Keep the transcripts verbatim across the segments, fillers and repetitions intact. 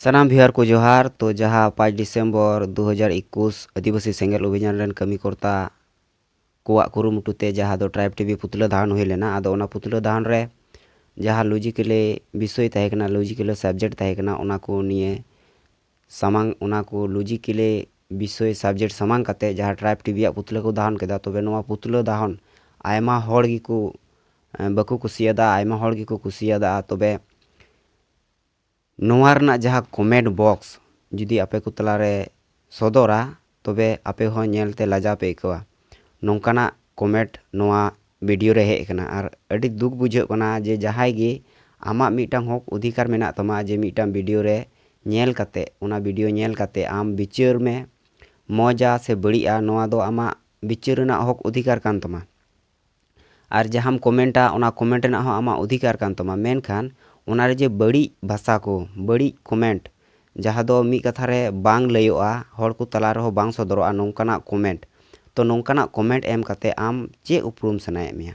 ᱥᱟᱱᱟᱢ ᱵᱷᱤᱭᱩᱣᱟᱨ ᱠᱚ ᱡᱚᱦᱟᱨ᱾ ᱛᱚ ᱡᱟᱦᱟᱸ ᱯᱟᱸᱪ ᱰᱤᱥᱮᱢᱵᱚᱨ ᱫᱩ ᱦᱟᱡᱟᱨ ᱮᱠᱩᱥ ᱟᱹᱫᱤᱵᱟᱹᱥᱤ ᱥᱮᱸᱜᱮᱞ ᱚᱵᱷᱤᱡᱟᱱ ᱨᱮᱱ ᱠᱟᱹᱢᱤ ᱠᱚᱨᱛᱟ ᱠᱚᱣᱟᱜ ᱠᱩᱨᱩᱢᱩᱴᱩ ᱛᱮ ᱡᱟᱦᱟᱸ ᱫᱚ ᱴᱨᱟᱭᱤᱵᱽ ᱴᱤᱵᱷᱤ ᱯᱩᱛᱞᱟᱹ ᱫᱟᱦᱚᱱ ᱦᱩᱭ ᱞᱮᱱᱟ, ᱟᱫᱚ ᱚᱱᱟ ᱯᱩᱛᱞᱟᱹ ᱫᱟᱦᱚᱱ ᱨᱮ ᱡᱟᱦᱟᱸ ᱞᱚᱡᱤᱠᱮᱞᱤ ᱵᱤᱥᱚᱭ ᱛᱟᱦᱮᱸ ᱠᱟᱱᱟ, ᱞᱚᱡᱤᱠᱮᱞᱤ ᱥᱟᱵᱡᱮᱠᱴ ᱛᱟᱦᱮᱸ ᱠᱟᱱᱟ, ᱚᱱᱟ ᱠᱚ ᱱᱤᱭᱮ ᱥᱟᱢᱟᱝ, ᱚᱱᱟ ᱠᱚ ᱞᱚᱡᱤᱠᱮᱞᱤ ᱵᱤᱥᱚᱭ ᱥᱟᱵᱡᱮᱠᱴ ᱥᱟᱢᱟᱝ ᱠᱟᱛᱮ ᱡᱟᱦᱟᱸ ᱴᱨᱟᱭᱤᱵᱽ ᱴᱤᱵᱷᱤᱭᱟᱜ ᱯᱩᱛᱞᱟᱹ ᱠᱚ ᱫᱟᱦᱚᱱ ᱠᱮᱫᱟ, ᱛᱚᱵᱮ ᱱᱚᱣᱟ ᱯᱩᱛᱞᱟᱹ ᱫᱟᱦᱚᱱ ᱟᱭᱢᱟ ᱦᱚᱲ ᱜᱮᱠᱚ, ᱮ, ᱵᱟᱠᱚ ᱠᱩᱥᱤᱭᱟᱫᱟ, ᱟᱭᱢᱟ ᱦᱚᱲ ᱜᱮᱠᱚ ᱠᱩᱥᱤᱭᱟᱫᱟ᱾ ᱛᱚᱵᱮ ᱱᱚᱣᱟ ᱨᱮᱱᱟᱜ ᱡᱟᱦᱟᱸ ᱠᱚᱢᱮᱱᱴ ᱵᱚᱠᱥ ᱡᱩᱫᱤ ᱟᱯᱮ ᱠᱚ ᱛᱟᱞᱟᱨᱮ ᱥᱚᱫᱚᱨᱟ, ᱛᱚᱵᱮ ᱟᱯᱮ ᱦᱚᱸ ᱧᱮᱞᱛᱮ ᱞᱟᱡᱟᱣ ᱯᱮ ᱟᱹᱭᱠᱟᱹᱣᱟ᱾ ᱱᱚᱝᱠᱟᱱᱟᱜ ᱠᱚᱢᱮᱱᱴ ᱱᱚᱣᱟ ᱵᱷᱤᱰᱤᱭᱳ ᱨᱮ ᱦᱮᱡ ᱟᱠᱟᱱᱟ, ᱟᱨ ᱟᱹᱰᱤ ᱫᱩᱠ ᱵᱩᱡᱷᱟᱹᱜ ᱠᱟᱱᱟ ᱡᱮ ᱡᱟᱦᱟᱸᱭ ᱜᱮ ᱟᱢᱟᱜ ᱢᱤᱫᱴᱟᱝ ᱦᱚᱠ ᱚᱫᱷᱤᱠᱟᱨ ᱢᱮᱱᱟᱜ ᱛᱟᱢᱟ ᱡᱮ ᱢᱤᱫᱴᱟᱝ ᱵᱷᱤᱰᱤᱭᱳ ᱨᱮ ᱧᱮᱞ ᱠᱟᱛᱮ, ᱚᱱᱟ ᱵᱷᱤᱰᱤᱭᱳ ᱧᱮᱞ ᱠᱟᱛᱮ ᱟᱢ ᱵᱤᱪᱟᱹᱨ ᱢᱮ, ᱢᱚᱡᱟ ᱥᱮ ᱵᱟᱹᱲᱤᱡᱼᱟ, ᱱᱚᱣᱟ ᱫᱚ ᱟᱢᱟᱜ ᱵᱤᱪᱟᱹᱨ ᱨᱮᱱᱟᱜ ᱦᱚᱠ ᱚᱫᱷᱤᱠᱟᱨ ᱠᱟᱱ ᱛᱟᱢᱟ᱾ ᱟᱨ ᱡᱟᱦᱟᱸᱢ ᱠᱚᱢᱮᱱᱴᱟ, ᱚᱱᱟ ᱠᱚᱢᱮᱱᱴ ᱨᱮᱱᱟᱜ ᱦᱚᱸ ᱟᱢᱟᱜ ᱚᱫᱷᱤᱠᱟᱨ ᱠᱟᱱ ᱛᱟᱢᱟ, ᱢᱮᱱᱠᱷᱟᱱ ᱚᱱᱟᱨᱮ ᱡᱮ ᱵᱟᱹᱲᱤᱡ ᱵᱷᱟᱥᱟ ᱠᱚ, ᱵᱟᱹᱲᱤᱡ ᱠᱚᱢᱮᱱᱴ, ᱡᱟᱦᱟᱸ ᱫᱚ ᱢᱤᱫ ᱠᱟᱛᱷᱟ ᱨᱮ ᱵᱟᱝ ᱞᱟᱹᱭᱚᱜᱼᱟ, ᱦᱚᱲ ᱠᱚ ᱛᱟᱞᱟ ᱨᱮᱦᱚᱸ ᱵᱟᱝ ᱥᱚᱫᱚᱨᱚᱜᱼᱟ, ᱱᱚᱝᱠᱟᱱᱟᱜ ᱠᱚᱢᱮᱱᱴ᱾ ᱛᱚ ᱱᱚᱝᱠᱟᱱᱟᱜ ᱠᱚᱢᱮᱱᱴ ᱮᱢ ᱠᱟᱛᱮ ᱟᱢ ᱪᱮᱫ ᱩᱯᱨᱩᱢ ᱥᱟᱱᱟᱭᱮᱫ ᱢᱮᱭᱟ?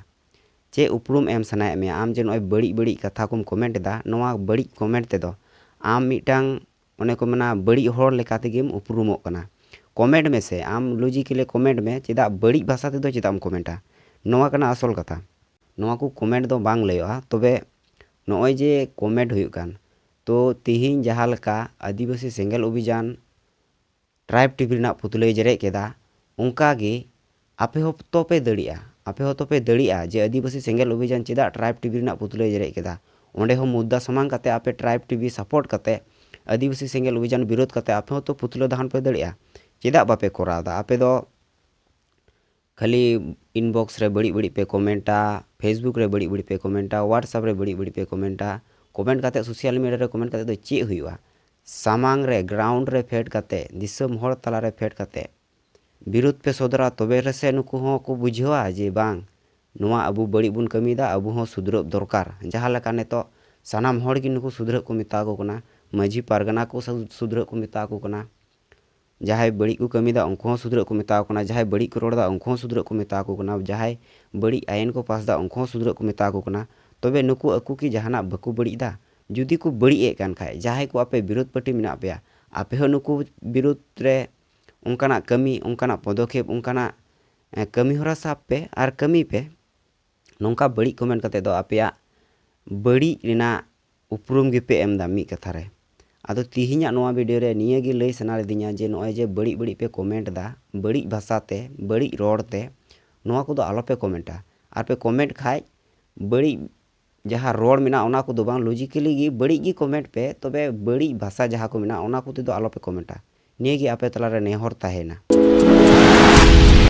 ᱪᱮᱫ ᱩᱯᱨᱩᱢ ᱮᱢ ᱥᱟᱱᱟᱭᱮᱫ ᱢᱮᱭᱟ? ᱟᱢ ᱡᱮ ᱱᱚᱜᱼᱚᱭ ᱵᱟᱹᱲᱤᱡ ᱵᱟᱹᱲᱤᱡ ᱠᱟᱛᱷᱟ ᱠᱚᱢ ᱠᱚᱢᱮᱱᱴ ᱮᱫᱟ, ᱱᱚᱣᱟ ᱵᱟᱹᱲᱤᱡ ᱠᱚᱢᱮᱱᱴ ᱛᱮᱫᱚ ᱟᱢ ᱢᱤᱫᱴᱟᱝ, ᱚᱱᱮ ᱠᱚ ᱢᱮᱱᱟ, ᱵᱟᱹᱲᱤᱡ ᱦᱚᱲ ᱞᱮᱠᱟ ᱛᱮᱜᱮᱢ ᱩᱯᱨᱩᱢᱚᱜ ᱠᱟᱱᱟ᱾ ᱠᱚᱢᱮᱱᱴ ᱢᱮᱥᱮ, ᱟᱢ ᱞᱚᱡᱤᱠᱮᱞᱤ ᱠᱚᱢᱮᱱᱴ ᱢᱮ, ᱪᱮᱫᱟᱜ ᱵᱟᱹᱲᱤᱡ ᱵᱷᱟᱥᱟ ᱛᱮᱫᱚ ᱪᱮᱫᱟᱜ ᱮᱢ ᱠᱚᱢᱮᱱᱴᱟ? ᱱᱚᱣᱟ ᱠᱟᱱᱟ ᱟᱥᱚᱞ ᱠᱟᱛᱷᱟ᱾ ᱱᱚᱣᱟ ᱠᱚ ᱠᱚᱢᱮᱱᱴ ᱫᱚ ᱵᱟᱝ ᱞᱟᱹᱭᱚᱜᱼᱟ᱾ ᱛᱚᱵᱮ ᱱᱚᱜᱼᱚᱭ ᱡᱮ ᱠᱚᱢᱮᱱᱴ ᱦᱩᱭᱩᱜ ᱠᱟᱱ, ᱛᱚ ᱛᱤᱦᱤᱧ ᱡᱟᱦᱟᱸ ᱞᱮᱠᱟ ᱟᱹᱫᱤᱵᱟᱹᱥᱤ ᱥᱮᱸᱜᱮᱞ ᱚᱵᱷᱤᱡᱟᱱ ᱴᱨᱟᱭᱤᱵᱽ ᱴᱤᱵᱷᱤ ᱨᱮᱱᱟᱜ ᱯᱩᱛᱞᱟᱹᱭ ᱡᱮᱨᱮᱫ ᱠᱮᱫᱟ, ᱚᱱᱠᱟ ᱜᱮ ᱟᱯᱮ ᱦᱚᱸ ᱛᱚᱯᱮ ᱫᱟᱲᱮᱭᱟᱜᱼᱟ, ᱟᱯᱮ ᱦᱚᱸ ᱛᱚᱯᱮ ᱫᱟᱲᱮᱭᱟᱜᱼᱟ ᱡᱮ ᱟᱹᱫᱤᱵᱟᱹᱥᱤ ᱥᱮᱸᱜᱮᱞ ᱚᱵᱷᱤᱡᱟᱱ ᱪᱮᱫᱟᱜ ᱴᱨᱟᱭᱤᱵᱽ ᱴᱤᱵᱷᱤ ᱨᱮᱱᱟᱜ ᱯᱩᱛᱞᱟᱹᱭ ᱡᱮᱨᱮᱫ ᱠᱮᱫᱟ᱾ ᱚᱸᱰᱮ ᱦᱚᱸ ᱢᱩᱫᱽᱫᱟ ᱥᱟᱢᱟᱝ ᱠᱟᱛᱮ ᱟᱯᱮ ᱴᱨᱟᱭᱤᱵᱽ ᱴᱤᱵᱷᱤ ᱥᱟᱯᱳᱨᱴ ᱠᱟᱛᱮ, ᱟᱹᱫᱤᱵᱟᱹᱥᱤ ᱥᱮᱸᱜᱮᱞ ᱚᱵᱷᱤᱡᱟᱱ ᱵᱤᱨᱳᱫᱷ ᱠᱟᱛᱮ ᱟᱯᱮ ᱦᱚᱸ ᱛᱚ ᱯᱩᱛᱞᱟᱹ ᱫᱟᱦᱚᱱ ᱯᱮ ᱫᱟᱲᱮᱭᱟᱜᱼᱟ᱾ ᱪᱮᱫᱟᱜ ᱵᱟᱯᱮ ᱠᱚᱨᱟᱣ ᱮᱫᱟ? ᱟᱯᱮ ᱫᱚ ᱠᱷᱟᱹᱞᱤ ᱤᱱᱵᱚᱠᱥ ᱨᱮ ᱵᱟᱹᱲᱤᱡ ᱵᱟᱹᱲᱤᱡ ᱯᱮ ᱠᱚᱢᱮᱱᱴᱟ, ᱯᱷᱮᱥᱵᱩᱠ ᱨᱮ ᱵᱟᱹᱲᱤᱡ ᱵᱟᱹᱲᱤᱡ ᱯᱮ ᱠᱚᱢᱮᱱᱴᱟ, WhatsApp ᱨᱮ ᱵᱟᱹᱲᱤᱡ ᱵᱟᱹᱲᱤᱡ ᱯᱮ ᱠᱚᱢᱮᱱᱴᱟ᱾ ᱠᱚᱢᱮᱱᱴ ᱠᱟᱛᱮ, ᱥᱳᱥᱟᱞ ᱢᱤᱰᱤᱭᱟ ᱨᱮ ᱠᱚᱢᱮᱱᱴ ᱠᱟᱛᱮ ᱫᱚ ᱪᱮᱫ ᱦᱩᱭᱩᱜᱼᱟ? ᱥᱟᱢᱟᱝ ᱨᱮ, ᱜᱨᱟᱣᱩᱱᱰ ᱨᱮ ᱯᱷᱮᱰ ᱠᱟᱛᱮ, ᱫᱤᱥᱚᱢ ᱦᱚᱲ ᱛᱟᱞᱟᱨᱮ ᱯᱷᱮᱰ ᱠᱟᱛᱮ ᱵᱤᱨᱳᱫᱷ ᱯᱮ ᱥᱚᱫᱚᱨᱟ, ᱛᱚᱵᱮ ᱨᱮᱥᱮ ᱱᱩᱠᱩ ᱦᱚᱸ ᱠᱚ ᱵᱩᱡᱷᱟᱹᱣᱟ ᱡᱮ ᱵᱟᱝ, ᱱᱚᱣᱟ ᱟᱵᱚ ᱵᱟᱹᱲᱤᱡ ᱵᱚᱱ ᱠᱟᱹᱢᱤᱭᱮᱫᱟ, ᱟᱵᱚ ᱦᱚᱸ ᱥᱩᱫᱷᱨᱟᱹᱜ ᱫᱚᱨᱠᱟᱨ᱾ ᱡᱟᱦᱟᱸ ᱞᱮᱠᱟ ᱱᱤᱛᱚᱜ ᱥᱟᱱᱟᱢ ᱦᱚᱲ ᱜᱮ ᱱᱩᱠᱩ ᱥᱩᱫᱷᱨᱟᱹᱜ ᱠᱚ ᱢᱮᱛᱟ ᱠᱚ ᱠᱟᱱᱟ, ᱢᱟᱹᱡᱷᱤ ᱯᱟᱨᱜᱟᱱᱟ ᱠᱚ ᱥᱩ-, ᱥᱩᱫᱷᱨᱟᱹᱜ ᱠᱚ ᱢᱮᱛᱟ ᱠᱚ ᱠᱟᱱᱟ, ᱡᱟᱦᱟᱸᱭ ᱵᱟᱹᱲᱤᱡ ᱠᱚ ᱠᱟᱹᱢᱤᱭᱮᱫᱟ ᱩᱱᱠᱩ ᱦᱚᱸ ᱥᱩᱫᱷᱨᱟᱹᱜ ᱠᱚ ᱢᱮᱛᱟ ᱠᱚ ᱠᱟᱱᱟ, ᱡᱟᱦᱟᱸᱭ ᱵᱟᱹᱲᱤᱡ ᱠᱚ ᱨᱚᱲ ᱮᱫᱟ ᱩᱱᱠᱩ ᱦᱚᱸ ᱥᱩᱫᱷᱨᱟᱹᱜ ᱠᱚ ᱢᱮᱛᱟ ᱠᱚ ᱠᱟᱱᱟ, ᱡᱟᱦᱟᱸᱭ ᱵᱟᱹᱲᱤᱡ ᱟᱭᱤᱱ ᱠᱚ ᱯᱟᱥ ᱮᱫᱟ ᱩᱱᱠᱩ ᱦᱚᱸ ᱥᱩᱫᱷᱨᱟᱹᱜ ᱠᱚ ᱢᱮᱛᱟ ᱠᱚ ᱠᱟᱱᱟ᱾ ᱛᱚᱵᱮ ᱱᱩᱠᱩ ᱟᱠᱚ ᱠᱤ ᱡᱟᱦᱟᱱᱟᱜ ᱵᱟᱠᱚ ᱵᱟᱹᱲᱤᱡ ᱮᱫᱟ? ᱡᱩᱫᱤ ᱠᱚ ᱵᱟᱹᱲᱤᱡ ᱮᱫ ᱠᱟᱱ ᱠᱷᱟᱡ, ᱡᱟᱦᱟᱸᱭ ᱠᱚ ᱟᱯᱮ ᱵᱤᱨᱳᱫᱷ ᱯᱟᱹᱴᱤ ᱢᱮᱱᱟᱜ ᱯᱮᱭᱟ, ᱟᱯᱮ ᱦᱚᱸ ᱱᱩᱠᱩ ᱵᱤᱨᱳᱫᱷ ᱨᱮ ᱚᱱᱠᱟᱱᱟᱜ ᱠᱟᱹᱢᱤ, ᱚᱱᱠᱟᱱᱟᱜ ᱯᱚᱫᱚᱠᱷᱮᱯ, ᱚᱱᱠᱟᱱᱟᱜ ᱮ, ᱠᱟᱹᱢᱤ ᱦᱚᱨᱟ ᱥᱟᱵ ᱯᱮ ᱟᱨ ᱠᱟᱹᱢᱤ ᱯᱮ᱾ ᱱᱚᱝᱠᱟ ᱵᱟᱹᱲᱤᱡ ᱠᱚᱢᱮᱱᱴ ᱠᱟᱛᱮ ᱫᱚ ᱟᱯᱮᱭᱟᱜ ᱵᱟᱹᱲᱤᱡ ᱨᱮᱱᱟᱜ ᱩᱯᱨᱩᱢ ᱜᱮᱯᱮ ᱮᱢ ᱮᱫᱟ ᱢᱤᱫ ᱠᱟᱛᱷᱟ ᱨᱮ᱾ ᱟᱫᱚ ᱛᱤᱦᱤᱧᱟᱜ ᱱᱚᱣᱟ ᱵᱷᱤᱰᱤᱭᱳ ᱨᱮ ᱱᱤᱭᱟᱹ ᱜᱮ ᱞᱟᱹᱭ ᱥᱟᱱᱟ ᱞᱤᱫᱤᱧᱟ ᱡᱮ ᱱᱚᱜᱼᱚᱭ ᱡᱮ ᱵᱟᱹᱲᱤᱡ ᱵᱟᱹᱲᱤᱡ ᱯᱮ ᱠᱚᱢᱮᱱᱴ ᱮᱫᱟ, ᱵᱟᱹᱲᱤᱡ ᱵᱷᱟᱥᱟ ᱛᱮ, ᱵᱟᱹᱲᱤᱡ ᱨᱚᱲ ᱛᱮ, ᱱᱚᱣᱟ ᱠᱚᱫᱚ ᱟᱞᱚ ᱯᱮ ᱠᱚᱢᱮᱱᱴᱟ᱾ ᱟᱨ ᱯᱮ ᱠᱚᱢᱮᱱᱴ ᱠᱷᱟᱡ ᱵᱟᱹᱲᱤᱡ ᱡᱟᱦᱟᱸ ᱨᱚᱲ ᱢᱮᱱᱟᱜᱼᱟ ᱚᱱᱟ ᱠᱚᱫᱚ ᱵᱟᱝ, ᱞᱚᱡᱤᱠᱮᱞᱤ ᱜᱮ ᱵᱟᱹᱲᱤᱡ ᱜᱮ ᱠᱚᱢᱮᱱᱴ ᱯᱮ, ᱛᱚᱵᱮ ᱵᱟᱹᱲᱤᱡ ᱵᱷᱟᱥᱟ ᱡᱟᱦᱟᱸ ᱠᱚ ᱢᱮᱱᱟᱜᱼᱟ ᱚᱱᱟ ᱠᱚᱛᱮ ᱫᱚ ᱟᱞᱚ ᱯᱮ ᱠᱚᱢᱮᱱᱴᱟ᱾ ᱱᱤᱭᱟᱹ ᱜᱮ ᱟᱯᱮ ᱛᱟᱞᱟᱨᱮ ᱱᱮᱦᱚᱨ ᱛᱟᱦᱮᱱᱟ᱾